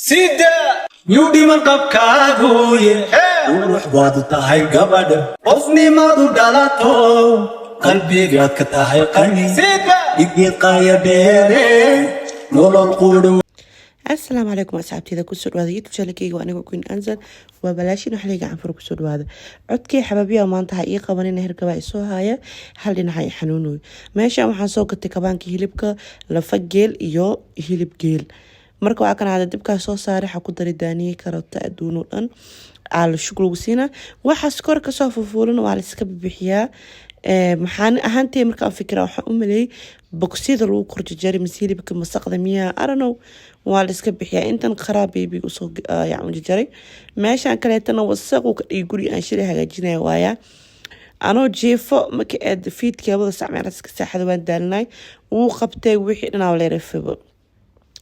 Sida Yuu dhiman qabkaaguye, qurux baad tahay gabadha, qofnimadu dhalato, qalbigaad ka tahay qani. Sida Dhigeed qaaya dheere, nolol qudhu. Asalaamu calaykum asxaabteyda, kusoo dhawaada YouTube channelkeyga. Waa aniga Queen Anzal, waa balaashin waxliga canfur. Kusoo dhawaada. Codkii xabaabyaha maanta ha ii qabanina, hergabaa isoo haya, hal dhinaca i xanuunoy. Meeshan waxaan soo gatay kabaanka hilibka, lafa geel iyo hilib geel. Marka waa kan hada dibkaa soo saaray, waxaa ku daray daaniye, karota, adduun oo dhan aa la shug lagu siinaa. Waxaas kor kasoo fufuulana waa la iska bibixiyaa. Maxaan ahaantee markaan fikira, waxaan u maleeyay bogsiyada lagu kor jarjaray mise hilibka masaqda miyaa, I don't know. Waa la iska bixiyaa. Intan qaraa babyga usoo yacni jarjaray. Meeshan kaleetana wasaquu ka dhigay guriga aan shilay hagaajinaya waayaa. Anoo jiifo marka aad fiidkii 2 sac meelaas ka saaxada, waan daalinay, wuu qabtay wixii dhanaa leerafabo.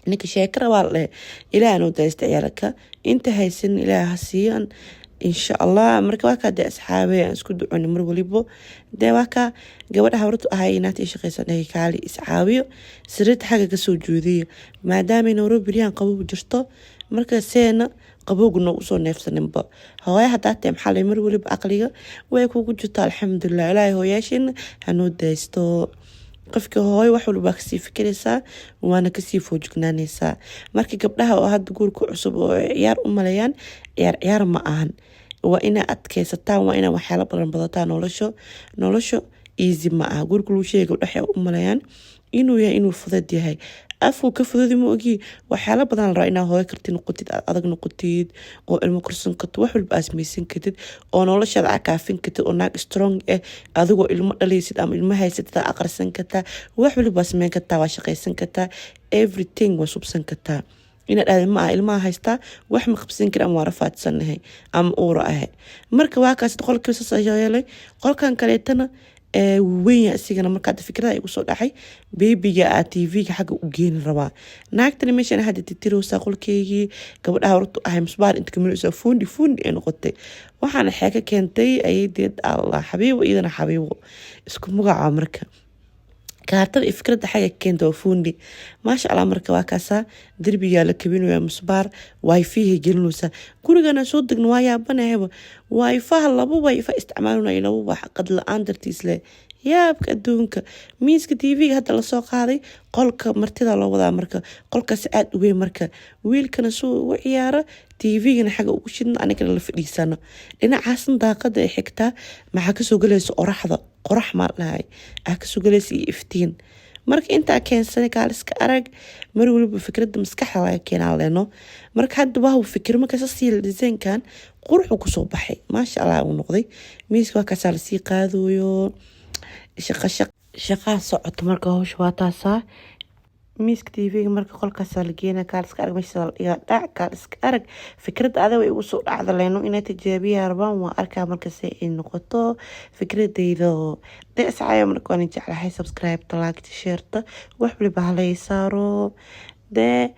Ninka sheekara waa la dhehe, Ilaah noo daysta, ciyaalka inta haysan Ilaah ha siiyaan, insha Allah. Marka waa kaa dee asxaabe, aan isku duconi mar walibo. Dee waa kaa gabadha habartu ahay inaata ii shaqeysan, dhahay kaali iscaawiyo, sariirta xagga kasoo jeediya, maadaamay Nairobi beryahan qabow jirto. Marka seena qabowga noogu soo neefsaninba. Hooya hadaa tahay, maxaa lay mar waliba aqliga way kugu jirto. Alxamdulilah, Ilaahay hooyaasheena hanoo daysto. Qofka hooyo wax walba kasii fikiraysaa, waana kasii foojignaanaysaa. Marka gabdhaha oo hadda guurka cusub oo ciyaar u maleeyaan, ciyaar ciyaar ma ahan. Waa inaa adkeysataan, waa inaa waxyaalo badan badataa. Nolosho easy ma aha. Guurka lagu sheegay, gabdhaha u maleeyaan inuu yahay, inuu fudud yahay. Afku ka fududi ma ogi. Waxyaalo badan la rabaa, inaa hooyo karti noqotid, aad adag noqotid, oo ilmo korsan kartid, wax walba aad samaysan kartid, oo noloshaada aa kaafin kartid, oo naag strong ah adigoo ilmo dhalaysid ama ilmo haysatid aa aqrisan kartaa, wax walba waa sameyn kartaa, waa shaqaysan kartaa, everything waa subsan kartaa. Inaad dhahda ma aha ilmaha haystaa, wax ma qabsan kari, ama waa rafaadsanahay ama uura ahay. Marka waa kaas qolkii saas ayaa yeelay. Qolkan kaleetana wuu weyn yahay isigana. Marka hadda fikrada igu soo dhacay, babyga aa TV-ga xagga u geeni rabaa. Naagtani meeshan hadda titirowsaa qolkeygii. Gabadhaha horta ahay musbaar inta kaminaysaa, fuundi fuundi ay noqotay. Waxaana xeeka keentay ayadeed Allah Xabiibo, iyadana Xabiibo isku magaca. Marka kaartada iyo fikradda xagga keenta waa fuundi, maasha Allah. Marka waa kaasaa derbigaa la kabinaya, musbaar wifi-ha gelinaysaa. Gurigana soo degna, waa yaabanahaba, wifi-ha laba wifi isticmaalunaya, laba wax qad la-aan dartiis leh. Yaabka adduunka. Miiska TV-ga hadda lasoo qaaday, qolka martida loo wadaa. Marka qolkaas aada u weyn, marka wiilkana suu ugu ciyaaro, TV-gana xagga ugu shidno, anigana la fadhiisano. Dhinacaasna daaqada ay xigtaa, maxaa kasoo galaysa? Qoraxda, qorax maa dhahay aa kasoo galaysa iyo iftiin. Marka intaa keensanay, kaaliska arag. Mar waliba fikradda maskaxda laga keenaa leeno. Marka hadda waa fikir, marka sasii design-kan quruxuu kusoo baxay, maasha Allah uu noqday. Miiska waa kaasaa lasii qaadayo, shaqa shaqaa socoto. Marka hawsha waa taasaa. Miiska TV-ga marka qolkaasaa la geena, kaaliska arag, meesha la dhigaa dhac. Kaaliska arag, fikradda adaga igu soo dhacda leeno, inay tijaabiya rabaan. Waa arkaa markase ay noqoto fikradeyda dee iscaya. Marka waan jeclahay subscribe-ta, like-ta, share-ta, wax waliba halay saaro dee.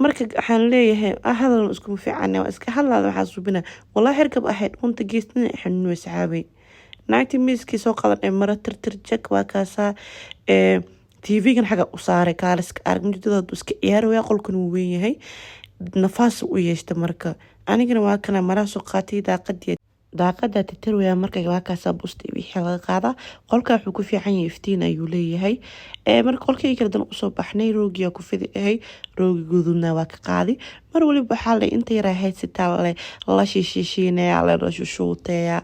Marka waxaan leeyahay, hadal iskuma fiican, waa iska hadlaada. Waxaa suubina wallahi xirkab ahayd unta geestina xanuunay saxaabay. Naagtii miiskii soo qadan ee mara tirtir jag, waa kaasaa. TV-gan xagga u saaray, kaaliska arag, mujadada hadduu iska ciyaaraya, qolkan wuu weyn yahay, nafaas u yeeshta. Marka anigana waa kana maraha soo qaatay, daaqadii daaqada titirwaya. Marka waa kaasaa, busta wixii laga qaadaa. Qolka wuxuu ku fiican yahay iftiin ayuu leeyahay. Marka qolkii kale dan usoo baxnay, roogiyaa ku fidi ahay, roogi guduudna waa ka qaadi. Mar waliba waxaa le inta yaraa haysataa le la shishishiinaya, la shushuuteeya,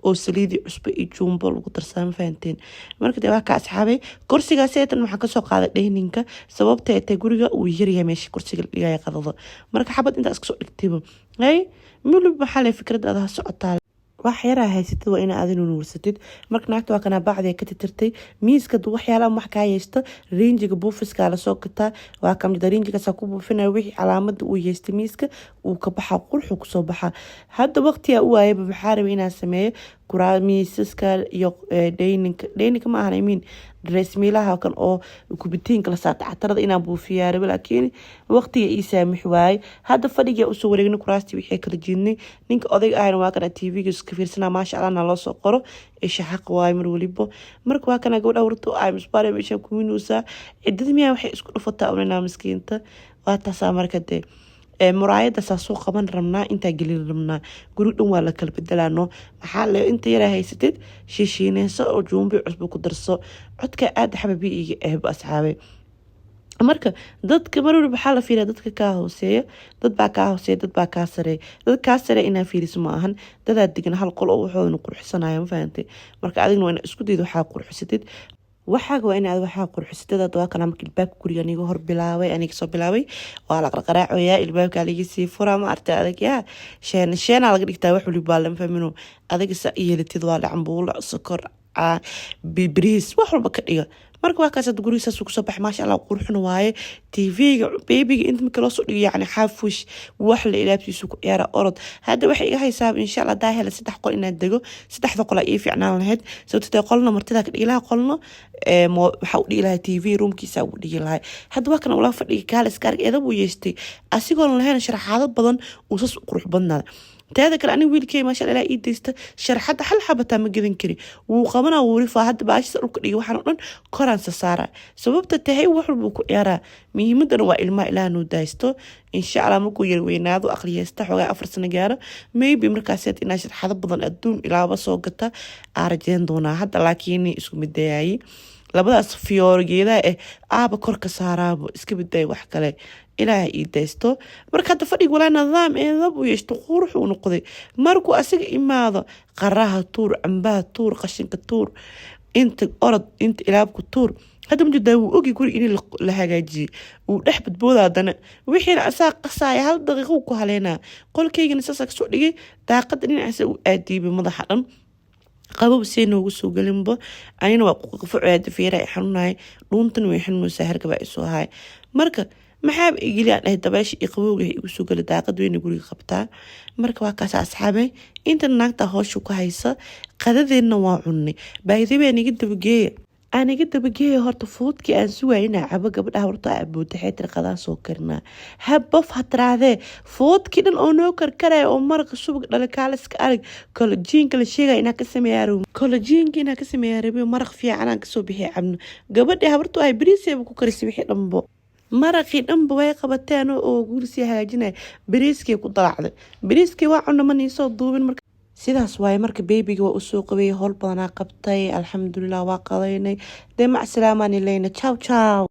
oo saliidii cusbo iyo jumbo lagu darsaa, ma fahanteen? Marka dee waa ka asxaabay, kursigaas eetan waxaa kasoo qaaday dining-ka, sababta ay tahay guriga uu yaryahay meesha kursiga la dhigaya qadada. Marka xabad intaa iska soo dhigtayba hay. Waliba waxaa le fikrada adaha socotaa, wax yaraa haysatid waa inaa adinu nuursatid. Marka naagta waa kanaa bacdi ka titirtay miiska. Waxyaalaha wax kaa yeeshto, rinjiga buufiska lasoo gataa, waa kamid. Rinjigaasaa ku buufinaya wixii calaamada uu yeeshtay, miiska uu ka baxaa, qurxu kusoo baxaa. Hadda waqtigaa u waayaba, maxaa rabay inaa sameeyo kuraa miisaska iyo dining-ka. Dining-ka ma ahan, I mean dressmiilaha kan oo kubitiinka la saarta, catarada inaan buufiyaa rabe, laakiin waqtiga ii saamix waayey. Hadda fadhigaa usoo wareegnay, kuraastii wixii kala jiidnay. Ninka odayga ahna waa kana TV-ga iska fiirsanaa, maasha Allah. Na loo soo qoro isha xaq waaye mar walibo. Marka waa kana gabadha warto ay musbaare meeshaan kuminaysaa, ciddada miyaa waxay isku dhufataa unanaa miskiinta. Waa taasaa. Marka dee Muraayadaasaa soo qaban rabnaa, intaa gelin rabnaa. Guri dhan waa la kala bedelaano. Maxaa le, inta yaraa haysatid shiishiineyso oo juumbi cusbo ku darso. Codka aada xababi iga ehbo, asxaabay. Marka dadka mar waliba waxaa la fiiriya dadka kaa hooseeya. Dad baa kaa hooseeya, dad baa kaa sareeya. Dad kaa sareeya inaa fiiriso ma ahan. Dadaa degan hal qol oo waxoodana qurxsanaya, ma fahantay? Marka adigna waa inaa isku daydo waxaa qurxisatid waxaaga, waa inaad waxaa qurxisatid. Hadda waa kana. Marka ilbaabka guriga aniga hor bilaabay, aniga soo bilaabay, waa la qarqaraacoyaa, ilbaabka laga sii furaa. Ma artay adag yaa sheena sheenaa laga dhigtaa. Wax waliba baa lama fahmino. Adiga sa yeelatid waa la cambuulo, sokor, bariis, wax walba ka dhiga. Marka waa kaas. Hadda guriga saas kusoo baxay, maasha Allah, qurxuna waaye. TV-ga baby-ga inta marka loo soo dhigo, yacni xaafush wax la ilaabtiisu ku ciyaara orod. Hadda waxay iga haysaa, insha Allah, hadaa hela saddex qol inaan dego. Saddexda qol aa ii fiicnaan lahayd, sababtoo tahay qolna martida ka dhigi lahaa, qolna waxaa u dhigi lahaa TV room-kiisa ugu dhigi lahay. Hadda waa kana ula fadhiga kaale iska arag. Eedab uu yeeshtay asigoon lahayn sharaxaado badan uu sas u qurux badnaada. Teeda kale, aniga wiilkey, maasha Allah, ii deysta sharaxadda hal xabataa ma gadan kari. Wuu qabanaa, wuu rifaa. Hadda baashisa dhulka dhigay, waxaan oo dhan koraan sasaara, sababta tahay wax walbuu ku ciyaaraa. Muhiimadana waa ilmaha Ilaah noo daaysto, insha Allah. Markuu yar weynaado, aqliyeysta, xoogaa 4 sano gaaro, maybe markaaseed inaa sharxado badan adduun ilaaba soo gata aa rajeyn doonaa. Hadda laakiin isku midayaayay labadaas fiyooro geedaha aaba kor ka saaraabo, iska bidaay wax kale, Ilaaha ii daysto. Marka hadda fadhiga walaa nidaam eedab u yeeshto, qurux uu noqday. Markuu asaga imaado, qaraha tuur, cambaha tuur, qashinka tuur, inta orod, inta ilaabku tuur. Hadda majeedaa, wuu ogi guri in la hagaajiyey, wuu dhex badbooda. Haddana wixiina asaa qasaaya, hal daqiiqo ku haleynaa. Qolkaygana saasaa kasoo dhigay, daaqada dhinacaasa u aadiibay, madaxa dhan qabow see noogu soo gelinba. Anina waa qufacoada, feera i xanuunaya, dhuuntan way xanuunaysaa, hargabaa isoo haay. Marka maxaaba igeli aan dhahay, dabeesha iyo qabowga igu soo gela, daaqad weyna guriga qabtaa. Marka waa kaas, asxaabay. Inta naagta hoosha ku haysa, qadadeenna waa cunnay. Baayidabaa niga dabageeya, aan iga dabageeya. Horta fuudkii aan sugaya inaa cabo, gabadhaha horta aboota xeetir qadaan soo karinaa. Habaf ha tirahdee, fuudkii dhan oo noo karkaraya oo maraqa subag dhala, kaaliska arag. Collagen-ka la sheegaya inaa ka sameeyaa, collagen-ka inaa ka sameeyaa rabi. Maraq fiican aan kasoo bixiya, cabno. Gabadhii habartu ay bariiseeba ku karisay, wixii dhanbo maraqii dhanba way qabateen oo guursii hagaajinaya, bariiskii ku dalacday. Bariiskii waa cunno, mana iisoo duubin. Marka sidaas waaye. Marka baby-ga waa usoo qabeeyay, howl badanaa qabtay, alxamdulilah, waa qadaynay. Dee mac salaamaan leyna, ciao ciao.